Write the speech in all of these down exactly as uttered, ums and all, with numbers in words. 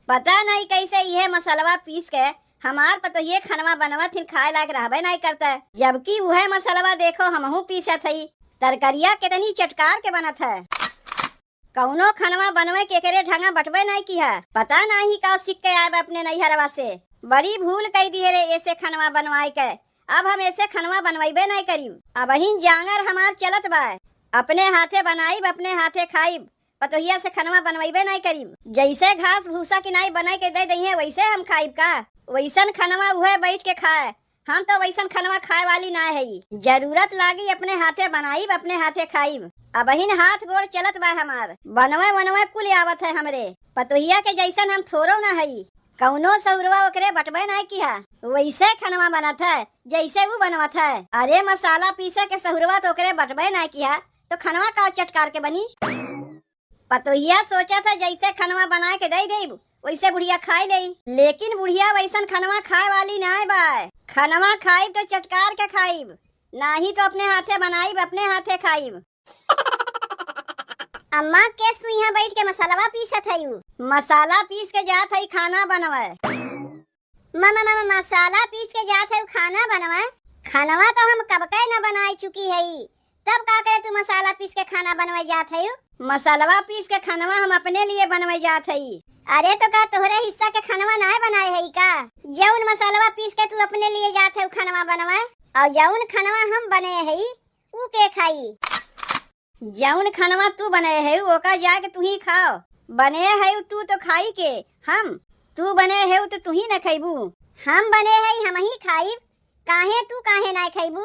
पता नाहीं कइसे इहे मसलवा पीस के हमार पतोहिए खनवा बनवत हिन, खाए लायक रहबे नाहीं करत है। जबकि उहे मसलवा देखो हमहूँ पीसत हई, तरकरिया केतनी चटकार के बनत है। कउनो खनवा बनवे के एकरे ढंगा बटबे नाहीं किहा। पता नाहीं का सीख के आए बा अपने नैहरवा से। बड़ी भूल कइ दिहे रे एसे खनवा बनवाए के। अब हम एसे खनवा बनवइबे नाहीं करीब। अबहिन जांगर हमार चलत बा। अपने हाथे बनाइब, अपने हाथे खाइब। पतोहिया से खनवा बनवइबे नाहीं करीब। जइसे घास भूसा किनाई बनाइ के दे दइहें, वइसे हम खाइब का? वइसन खनवा उहे बइठ के खाए। हम तउ वइसन खनवा खाए वाली नाहीं हई। जरूरत लागी अपने हाथे बनाइब, अपने हाथे खाइब। अबहिन हाथ गोड़ चलत बा हमार। बनवे वनवे कुल आवत है हमरे। पतोहिया के जइसन हम थोरो ना हई। कउनो सहुरवा ओकरे बटबे नाहीं किहा। वइसे खनवा बनत है जइसे ऊ बनवत है। अरे मसाला पीसे के सहुरवा तो ओकरे बटबे नाहीं किहा, तो खनवा का चटकार के बनी? पतोहिया सोचत है जइसे खनवा बनाए के दइ देब, वइसे बुढ़िया खाइ लेई। लेकिन बुढ़िया वइसन खनवा खाए वाली नाहीं बाय। खनवा खाइब तो चटकार के खाइब, नाहीं तो अपने हाथे बनाइब, अपने हाथे खाइब। अम्मा, केस तू इहाँ बइठ के मसलवा पीसत हइउ? मसाला पीस के जात हई खाना बनवे। म-, म-, म-, मसाला पीस के जात हइउ खाना बनवे? खनवा तो हम कब के न बनाइ चुकी हई, तब का करे तू मसाला पीस के खाना बनवे जात हइउ? मसलवा पीस के खनवा हम अपने लिए बनवे जात हई। अरे तो का तोहरे हिस्सा के खनवा नाहीं बनाए हई का? जउन मसलवा पीस के तू अपने लिए जात हइउ खनवा बनवे, अउर जउन खनवा हम बने हई, ऊ के खाई? जउन खनवा तू बने हइउ, ओका जाके तुहीं खाओ। बने हइउ तू तो खाई के, हम? तू बने हइउ तो तुहीं न खइबू। हम बने हई, हमहीं खाइब। काहे तू काहे नाहीं खइबू?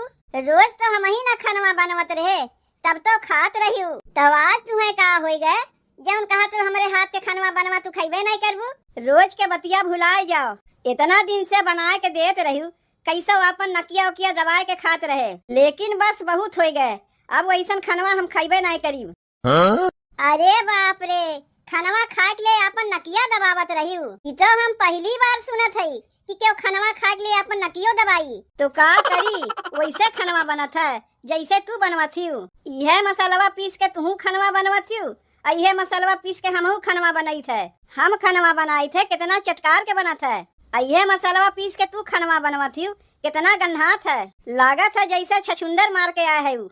रोज तो हमहीं न खनवा बनवत रहे, तब तो खात रहिउ। तब आज तुहें का होइ गए, जउन कहा तू हमरे हाथ के खनवा बनवा तू खइबे नाहीं करबू? रोज के बतिया भुलाए जाओ। एतना दिन से बनाए के देत रहिउ, कइसो आपन नकिया उकिया दबाए के खात रहे, लेकिन बस बहुत होइ गए, अब वइसन खनवा हम खइबे नाहीं करीब। हाँ? अरे बाप रे, खनवा खाए के लिए आपन नकिया दबावत रहिउ? ई तो हम पहिली बार सुनत हई कि केहू खनवा खाए के लिए आपन नकियो दबाई। तो का करी, वइसे खनवा बनत है जइसे तू बनवत हिउ। इहे मसलवा पीस के तुहूँ खनवा बनवत हिउ, आ इहे मसलवा पीस के हमहू खनवा बनइत है। हम खनवा बनाइत है, केतना चटकार के बनत है। आ इहे मसलवा पीस के तू खनवा बनवत हिउ, केतना गन्हात है। लागत है जइसे छछुंदर मार के आए हइउ।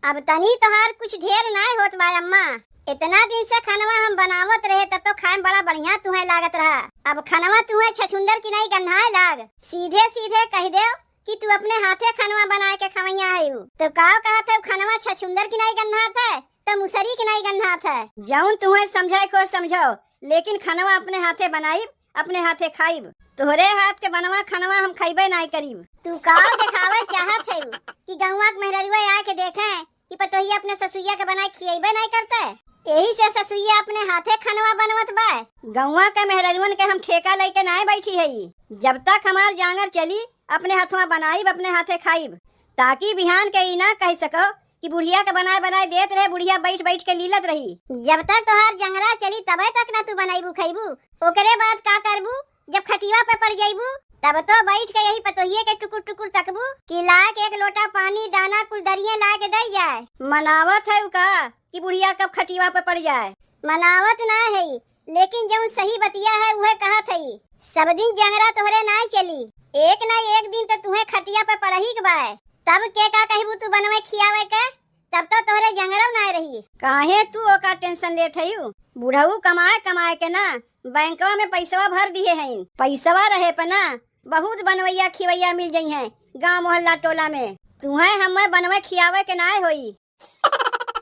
अब तनी तोहार कुछ ढेर नाय होत बा अम्मा। एतना दिन से खनवा हम बनावत रहे, तब तो खाए में बड़ा बढ़िया तुहें लागत रहा। अब खनवा तुहें छछुंदर की नाई गन्हाए लाग। सीधे सीधे कहि देउ कि तू अपने हाथे खनवा बनाए के खवइया हइउ। तो काव कहत हउ, खनवा छछुंदर की नाई गन्हात है, त मुसरी के नाई गन्हात है। जउन तुहें समझाए को समझाओ, लेकिन खनवा अपने हाथे बनाइब, अपने हाथे खाइब। तोहरे हाथ के बनवा खनवा हम खइबे नाई करीब। तू काव देखावे चाहत हउ कि गउँवा के मेहररुआ आए के देखें कि पतोहिया अपने ससुइया के बनाए खियइबे नाई करते? एही से ससुइया अपने हाथे खनवा बनवत बा। गउँवा के मेहररुअन के हम ठेका लइके नाई बैठी हई। जब तक हमार जांगर चली, अपने हथवा बनाइब, अपने हाथे खाइब, ताकि बिहान के ई ना कहि सको कि बुढ़िया के बनाए बनाए देत रहे, बुढ़िया बैठ बैठ के लीलत रही। जब तक तोहार जंगरा चली, तबे तक ना तू बनइबू खइबू। ओकरे बाद का करबू? जब खटिया पे पड़ जइबू, तब तो बैठ के यही पतोहिए के टुकुर टुकुर तकबू कि लाए के एक लोटा पानी, दाना, कुल दरिये लाए के दइ जाए। मनावत हउ का कि बुढ़िया कब खटिया पे पड़ जाए? मनावत ना हई, लेकिन जउन सही बतिया है, उहे कहत हई। सब दिन जंगरा तोहरे नाय चली, एक ना एक दिन त तुहें खटिया पे पड़ही के बाय। तब के का कहबू तू बनवे खियावे के? तब तो तोहरे जंगरउ नाय रही। काहे तू ओका tension लेत हइउ? बुढ़ऊ कमाए कमाए के ना, बैंकवा में पइसवा भर दिहे हइन। पइसवा रहे पे ना, बहुत बनवइया खिवइया मिल जइहें गाँव मोहल्ला टोला में। तुहें हमें बनवे खियावे के नाय होई।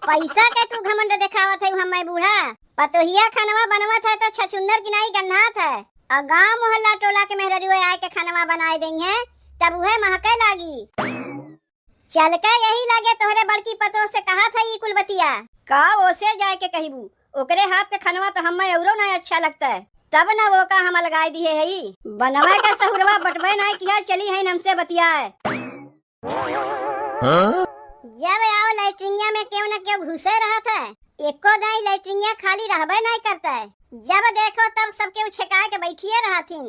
पइसा के तू घमंड देखावत हइउ हमें बूढ़ा। पतोहिया खनवा बनवत है तो छछुंदर की नाई गन्हात है, अउर गाँव मोहल्ला टोला के मेहररुए आए के खनवा बनाए दइहें, तब उहे महके लागी। चल के यही लगे तोहरे बड़की पतोह से कहत है ई कुल बतिया। का ओसे जाए के कहिबू? ओकरे हाथ के खनवा तो हमें औरो ना अच्छा लगता है, तब ना ओका हम अलगाए दिहे हई। बनवा के सहुरवा बटबे नाय किहा, चली हइन हमसे बतियाए। हाँ? जब आओ लैट्रिनिया में केहू न केहू घुसे रहत है, एको दाई लैट्रिनिया खाली रहबे नाय करता है। जब देखो तब सब केहू छेकाए के बैठिए रहथिन।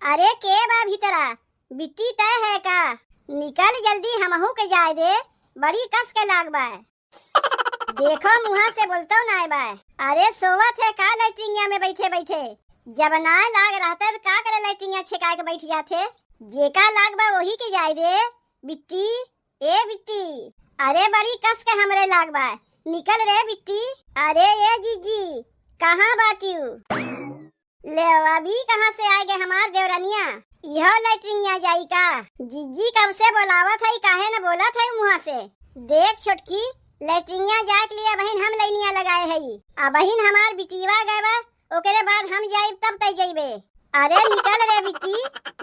अरे के बा भीतरा? बिट्टी तय है का? निकल जल्दी, हमहू के जाए दे, बड़ी कस के लाग बा। देखो, मुँहा से बोलतो नाय बा। अरे, सोवत है का लैट्रिनिया में बैठे बैठे? जब नाय लाग रहता त का करे लैट्रिनिया छेकाए के बैठ जात है? जेका लाग बा वही के जाए दे। बिट्टी, ए बिट्टी, अरे बड़ी कस के हमरे लाग बा, निकल रे बिट्टी। अरे ए जीजी, कहाँ बाटिउ? ले अभी कहाँ से आए गे हमार देवरनिया? इहो लैट्रिनिया जाई का? जीजी कब से बोलावत है, काहे न बोलत है मुँहा से? देख छोटकी, लैट्रिनिया जाए के लिए अबहिन हम लैनिया लगाए हई। अबहिन हमार बिटिया गए बा, ओकरे बाद हम जाइब तब तै जइबे। अरे निकल रे बिट्टी,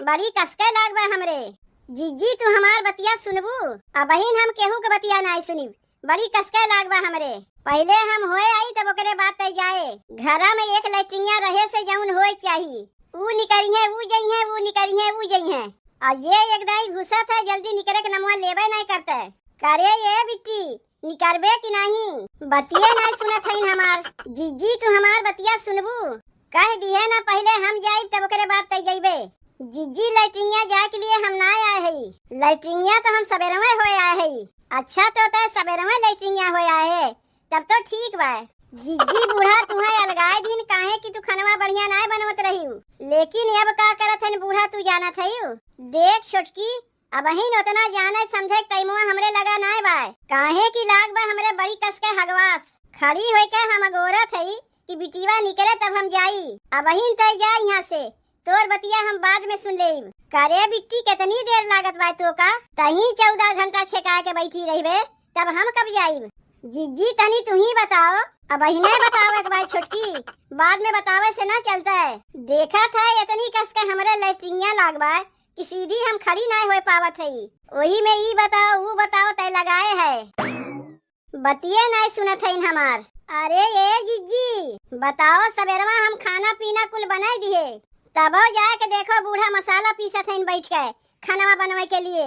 बड़ी कसके लाग बा हमरे। जीजी तू हमार बतिया सुनबू? अबहिन हम केहू के बतिया नाय सुनिब, बड़ी कसके लाग बा हमरे। पहिले हम होए आई तब ओकरे बाद तै जाए। घरा में एक लैट्रिनिया रहे से जौन होए चाही। ऊ निकरिहे ऊ जइहे, ऊ निकरिहे ऊ जइहे। आ ये एक दाई घुसत है, जल्दी निकरे के नमवा लेबे नाय करते। करे ये बिट्टी, निकरबे कि नाही? बतिये नाय सुनत हईन हमार। जीजी तू हमार बतिया सुनबू? कह दिहे ना पहिले हम जाइब तब ओकरे बाद तै जइबे। जीजी लैट्रिनिया जाए के लिए हम नाय आए हई। लैट्रिनिया तो हम सबेरवे होए आए हई। अच्छा तो तै सबेरवे लैट्रिनिया होए आए है, तब तो ठीक बा। जीजी बूढ़ा तुहे अलगाए दिन काहे कि तू खनवा बढ़िया नाय बनवत रहिउ। लेकिन अब का करत हन बूढ़ा तू जानत हइउ। देख छोटकी, अबहिन ओतना जाने समझे के टाइमवा हमरे लगा नाय बा, काहे कि लाग बा हमरे बड़ी कस के हगवास। खड़ी होइके हम अगोरत हई कि बिटिया निकरे तब हम जाई। अबहिन तै जा इहाँ से, तोर बतिया हम बाद में सुन लेब। करे बिट्टी केतनी देर लागत बा तोका? तहीं चौदह घंटा छेकाए के बैठी रहिबे, तब हम कब जाइब? जीजी तनी तुही बताओ। अबहिने बतावे के बा छोटकी, बाद में बतावे से ना चलते। देखत है एतनी कस के हमरे लैट्रिनिया लाग बा कि सीधी हम खड़ी नाय होए पावत हई। ओही में ई बताओ, ऊ बताओ, तय लगाए है। बतिये नाय सुनत हईन हमार। अरे ए जिज्जी, बताओ, सबेरवा हम खाना पीना कुल बनाई दिए, तबो जाए के देखो बूढ़ा मसाला पीसत हईन बैठ के खनवा बनवे के लिए।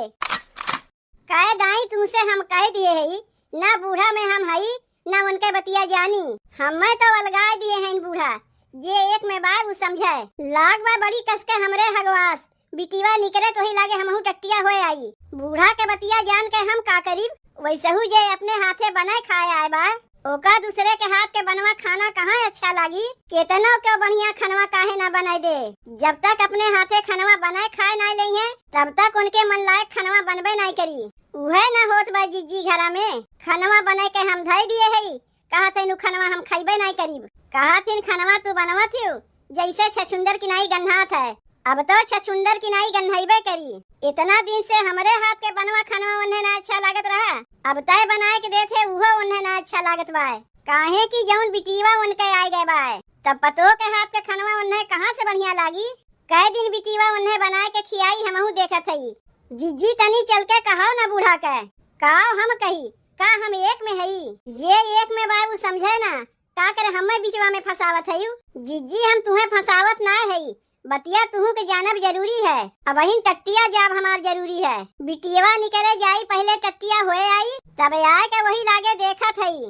कहे दाई, तुमसे हम कह दिए हई, ना बूढ़ा में हम हई, ना उनके बतिया जानी। हमें तो अलगाए दिए हैं बूढ़ा, जे एक में बाय उ समझे। लाग बा बड़ी कस के हमरे हगवास, बिटिया निकरे तो ही लागे हमहू टट्टिया होए आई। बूढ़ा के बतिया जान के हम का करीब, वैसहू जे अपने हाथे बनाए खाए आए बा, ओका दूसरे के हाथ के बनवा खाना कहाँ अच्छा लागी? केतनो के बढ़िया खनवा काहे ना बनाए दे, जब तक अपने हाथे खनवा बनाए खाए ना लेइहे, तब तक उनके मन लायक खनवा बनबे नाय करी। उहे ना होत बा जिज्जी घरा में, खनवा बनाए के हम धई दिए हई, कहत हईन उ खनवा हम खइबे नाय करीब। कहत हईन खनवा तू बनवत हिउ, जैसे छछुंदर की नाई गन्हात है। अब तो छछुंदर की नाई गन्हइबे करी। इतना दिन से हमरे हाथ के बनवा खनवा उन्हें ना अच्छा लागत रहा, अब तय बनाए के देत है उहो उन्हें ना अच्छा लागत बा। काहे कि जौन बिटिया उनके आए गए बा, तब पतोह के हाथ के खनवा उन्हें कहाँ से बढ़िया लागी? कई दिन बिटिया उन्हें बनाए के खियाई हमहू देखत हई। जिज्जी तनी चल के कहो ना बूढ़ा के। काव हम कही, का हम एक में हई? जे एक में बा उ समझे ना, का करे हमें बिचवा में फंसावत हई? जिज्जी हम तुहें फंसावत ना हई, बतिया तुहू के जानब जरूरी है। अबहिन टट्टिया जाब हमार जरूरी है। बिटिया निकरे जाई पहिले टट्टिया होए आई, तब आए के वही लागे देखत हई।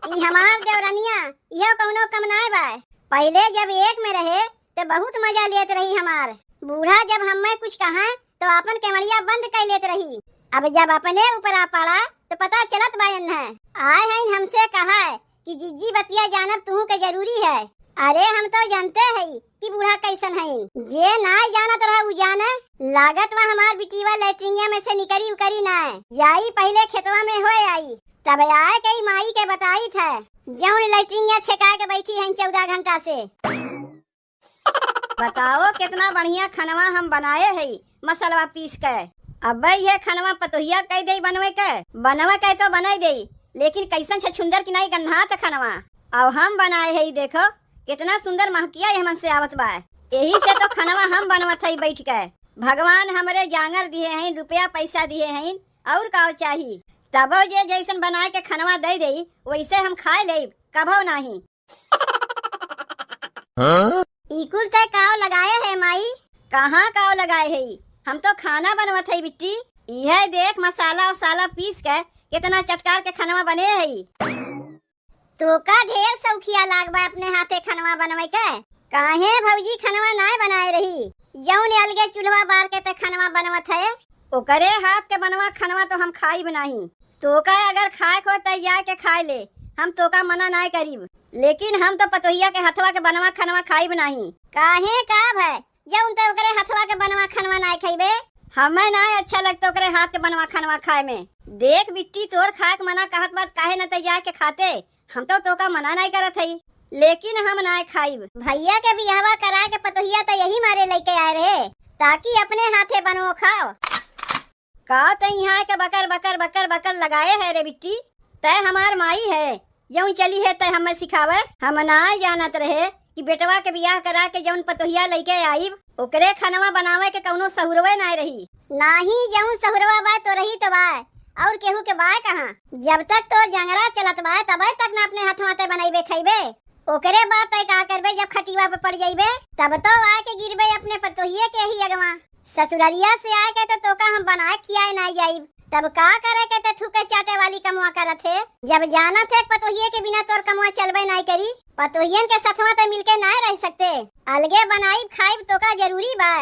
ई हमार देवरनिया, इहो कौनो कम नाय बा। पहिले जब एक में रहे, त बहुत मजा लेत रही हमार। बूढ़ा जब हमें कुछ कहे, तो आपन केवड़िया बंद कर लेत रही। अब जब अपने ऊपर आ पड़ा, तो पता चलत बा इन्हें। आए हैं हमसे कहा कि जिज्जी बतिया जानब तुहू के जरूरी है। अरे हम तो जानते हई कि बूढ़ा कैसन हईन। जे नाय जानत रहा उ जाने। लागत बा हमार बिटिया लैट्रिनिया में से निकरी उकरी नाय। जाई पहिले खेतवा में होए आई, तब आए के माई के बताई थे। जौन लैट्रिनिया छेकाए के बैठी हईन चौदह घंटा से। बताओ कितना बढ़िया खनवा हम बनाए हई मसलवा पीस के। अबे ये खनवा पतोहिया कह दे बनवे के, बनवे के तो बनाई दे, लेकिन कैसन छछुंदर की नाई गन्हात खनवा। अब हम बनाए हई, देखो कितना सुंदर महकिया ये मन से आवत बा। यही से तो खनवा हम बनवत हई बैठ के। भगवान हमरे जांगर दिए हैं, रुपया पैसा दिए हैं, और का चाही? तबो जे जैसन बनाए के खनवा दे देई, वैसे हम खाए लेब, कभो नाही। हाँ? ई कुल तय काव लगाए है माई? कहाँ काव लगाए है? हम तो खाना बनवत है बिट्टी। इहे देख मसाला उसाला पीस के कितना चटकार के खनवा बने है। तोका ढेर शौकिया लाग बा अपने हाथे खनवा बनवे के। काहे भौजी खनवा नाय बनाए रही, जौन अलगे चूल्हा बार के ते खनवा बनवत है? ओकरे हाथ के बनवा खनवा तो हम खाइब नाही। तोका अगर खाए को त जाए के खाए ले, हम तोका मना नाय करीब, लेकिन हम तो पतोहिया के हथवा के बनवा खनवा खाइब नाही। काहे, का भय? जउन ते ओकरे हथवा के बनवा खनवा नाय खइबे? हमें नाय अच्छा लगता ओकरे हाथ के बनवा खनवा खाए में। देख बिट्टी, तोर खाए के मना कहत बात काहे न ते जाए के खाते, हम तो तोका मना नाय करत हई, लेकिन हम नाय खाइब। भइया के बियाहवा करा के पतोहिया त यही मारे लइके आए रहे, ताकि अपने हाथे बनवो खाओ। का ते इहाँ के बकर, बकर, बकर, बकर लगाए है रे बिट्टी? तै हमार माई है, जउन चली है तै हमें सिखावे। हम नाय जानत रहे कि बेटवा के बियाह करा के जउन पतोहिया लइके आइब, ओकरे खनवा बनावे के कउनो सहुरवे नाय रही। नाही, जउन सहुरवा बा तोरही तो बा, अउर केहू के बा कहाँ? जब तक तोर जंगरा चलत बा, तबे तक न अपने हथवा ते बनइबे खइबे। ओकरे बाद तै का करबे, जब खटिवा पे पड़ जइबे, तब तो आके गिरबे अपने पतोहिए के ही अगवा। ससुररिया से आके तो तोका हम बनाए खियाए नाई जाइब, तब का करे के ते थूके चाटे वाली कमवा करत है? जब जानत है पतोहिए के बिना तोर कमवा चलबे नाई करी, पतोहियन के सथवा ते मिलके नाई रह सकते। अलगे बनाइब खाइब तोका जरूरी बा।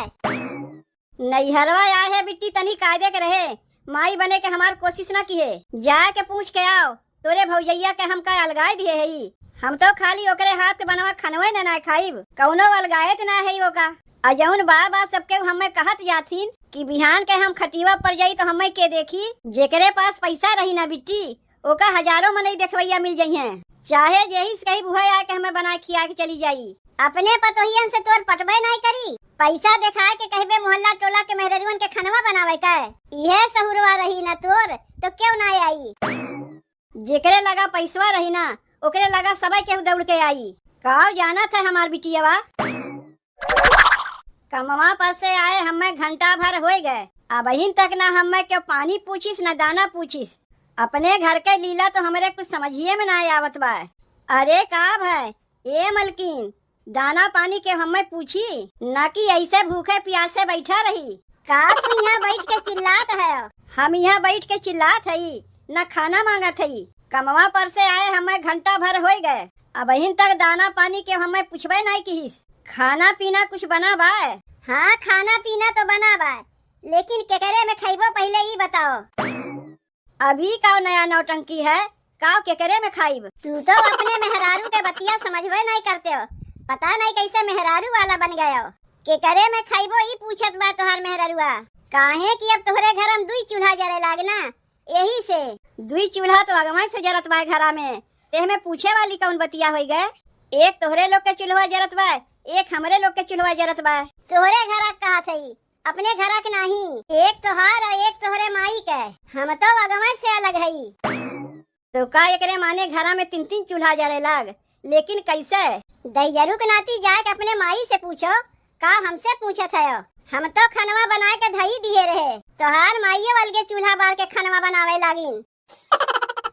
नैहरवा आए है बिट्टी, तनी कायदे के रहे, माई बने के हमार कोशिश ना किहे। जाए के पूछ के आओ, तोरे भौजैया के हम का अलगाए दिहे हई? हम तो खाली ओकरे हाथ के बनवा खनवे न ना खाइब, कउनो अलगाए त ना है ओका। आ जउन बार बार सबके हमें कहत जाथिन कि बिहान के हम खटिवा पर जाई तो हमें के देखी, जेकरे पास पैसा रही ना बिट्टी, ओका हजारों मनई देखवैया मिल जइहें। चाहे जेहिस कही बुहे आके हमें बनाए खिया के चली जाई। अपने पतोहियन से तोर पटबे नाई करी, पैसा देखाए के कहबे मोहल्ला टोला के मेहररुअन के खनवा बनावे का। इहे सहुरवा रही ना तोर, तो क्यों ना आई? जेकरे लगा पैसवा रही ना, ओकरे लगा सबे केहू दौड़ के आई। काव जानत है हमार बिटियवा? कमवा पर से आए हमें घंटा भर होए गए, अबहिन तक ना हमें केहू पानी पूछिस ना दाना पूछिस। अपने घर के लीला तो हमरे कुछ समझिए में ना आवत बा। अरे का भय, ए मलकिन, दाना पानी के हमें पूछी, ना कि ऐसे भूखे प्यासे बैठा रही। का तू यहाँ बैठ के चिल्लात है? हम यहाँ बैठ के चिल्लात हई, ना खाना मांगत हई। कमवा पर से आए हमें घंटा भर होए गए, अबहिन तक दाना पानी के हमें पूछबे नाई किहिस। खाना पीना कुछ बना बा? हाँ, खाना पीना तो बना बा, लेकिन केकरे में खइबो पहिले ई बताओ। अभी का नया नौटंकी है, का केकरे में खाइब? तू तो अपने मेहरारू के बतिया समझबे नाई करते हो, पता नाई कैसे मेहरारू वाला बन गए हो। केकरे में खाइबो ई पूछत बा तोहार मेहररुआ, काहे कि अब तोहरे घर में दुई चूल्हा जरे लाग ना, यही से। दुई चूल्हा तो अगवे से जरत बा घरा में, तेह में पूछे वाली कौन बतिया होई गए? एक तोहरे लोग के चूल्हा जरत बा, एक हमरे लोग के चूल्हा जरत बा। तोहरे घरा के कहत हई, अपने घरा के नाही। एक तोहार और एक तोहरे माई के। हम तो अगवे से अलग हई। तो का एकरे माने घरा में तीन तीन चूल्हा जरे लाग, लेकिन कैसे? दैयरू के नाती जाके अपने माई से पूछो, का हमसे पूछत है? हम तो खनवा बनाए के धई दिए रहे, तोहार माइयो अलगे चूल्हा बार के खनवा बनावे लागिन।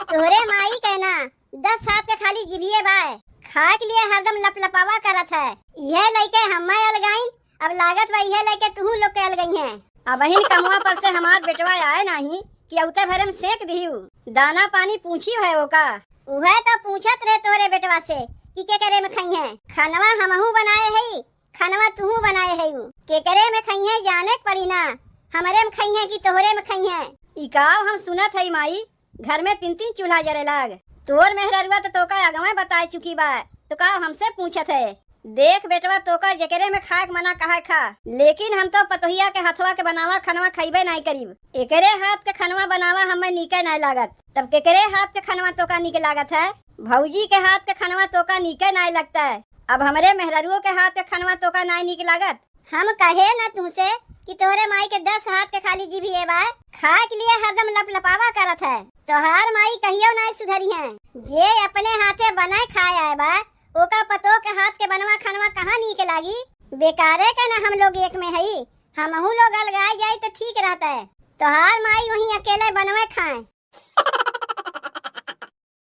तोहरे माई के ना दस हाथ के खाली जिभिए बाय, खाए के लिए हरदम लपलपावा करत है। इहे लइके हम्मे अलगाइन, अब लागत बा इहे लइके तुहू लोग के अलगई हैं। अबहिन कमवा पर से हमार बेटवा आए नाही कि अउते भरे में सेंक दिहू। दाना पानी पूछी है ओका। उहे तो पूछत रहे तोहरे बेटवा से कि केकरे में खइहें। खनवा हमहू बनाए हई, खनवा तुहू बनाए हई। केकरे में खइहें जाने के पड़ी ना, हमरे में खइहें कि तोहरे में खइहें। ई काव हम सुनत हई माई, घर में तीन तीन चूल्हा जरे लाग। तोर मेहररुआ तो तोका अगवे बताए चुकी बा, तो का हमसे पूछत है? देख बेटवा, तोका जेकरे में खाए के मना कहा खा, लेकिन हम तो पतोहिया के हथवा के बनावा खनवा खइबे नाई करीब। एकरे हाथ के खनवा बनावा हमें नीके नाई लागत। तब केकरे हाथ के खनवा तोका नीक लागत है? भौजी के हाथ के खनवा तोका नीके नाई लगता है। अब हमरे मेहररुओ के हाथ के खनवा तोका नाई नीक लागत? हम कहे न तुमसे कि तोहरे माई के दस हाथ के खाली जीभिए बा, खाए के लिए हरदम लपलपावा करत है। तोहार माई कहियो नाई सुधरी है। जे अपने हाथे बनाए खाए आए बा, ओका पतोह के हाथ के बनवा खनवा कहाँ नीक लागी? बेकारे के न हम लोग एक में हई, हमहू लोग अलगाए जाई तो ठीक रहता है। तोहार माई वहीं अकेले बनवे खाए।